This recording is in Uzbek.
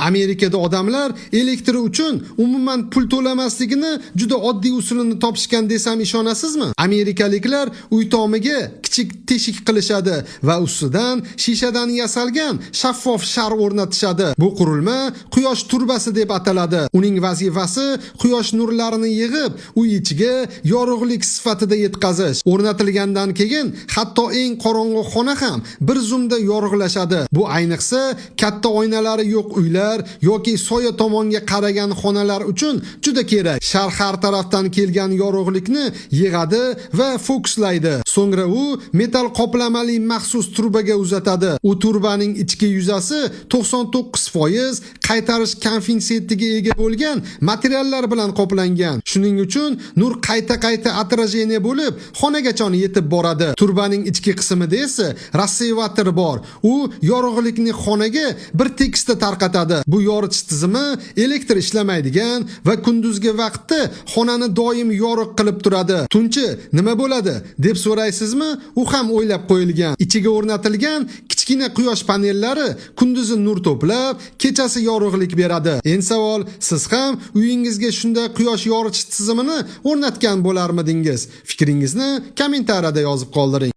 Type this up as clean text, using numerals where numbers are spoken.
Amerikada odamlar elektr uchun umuman pul to'lamasligini juda oddiy usulini topishgan desam, ishonasizmi? Amerikaliklar uy tomiga kichik teshik qilishadi va ustidan shishadan yasalgan shaffof shar o'rnatishadi. Bu qurilma quyosh turbasi deb ataladi. Uning vazifasi quyosh nurlarini yig'ib, uy ichiga yorug'lik sifatida yetkazish. O'rnatilgandan keyin hatto eng qorong'u xona ham bir zumda yorug'lashadi. Bu ayniqsa katta oynalari yo'q uylar yoki soya tomonga qaragan xonalar uchun juda kerak. Shar har tarafdan kelgan yorug'likni yig'adi va fokuslaydi. So'ngra u metal qoplamali maxsus trubaga uzatadi. U trubaning ichki yuzasi 99% qaytarish koeffitsiyentiga ega bo'lgan materiallar bilan qoplangan. Shuning uchun nur qayta-qayta отражение bo'lib, xonagacha yetib boradi. Trubaning ichki qismida esa рассеиватель bor. U yorug'likni xonaga bir tekisda tarqatadi. Bu yoritish tizimi elektr ishlamaydigan va kunduzgi vaqtda xonani doim yorug' qilib turadi. Tunchi nima bo'ladi deb so'raysizmi? U ham o'ylab qo'yilgan. Ichiga o'rnatilgan kichkina quyosh panellari kunduzi nur to'plab, kechasi yorug'lik beradi. Endi savol, siz ham uyingizga shunday quyosh yoritish tizimini o'rnatgan bo'larmidingiz? Fikringizni kommentariyada yozib qoldiring.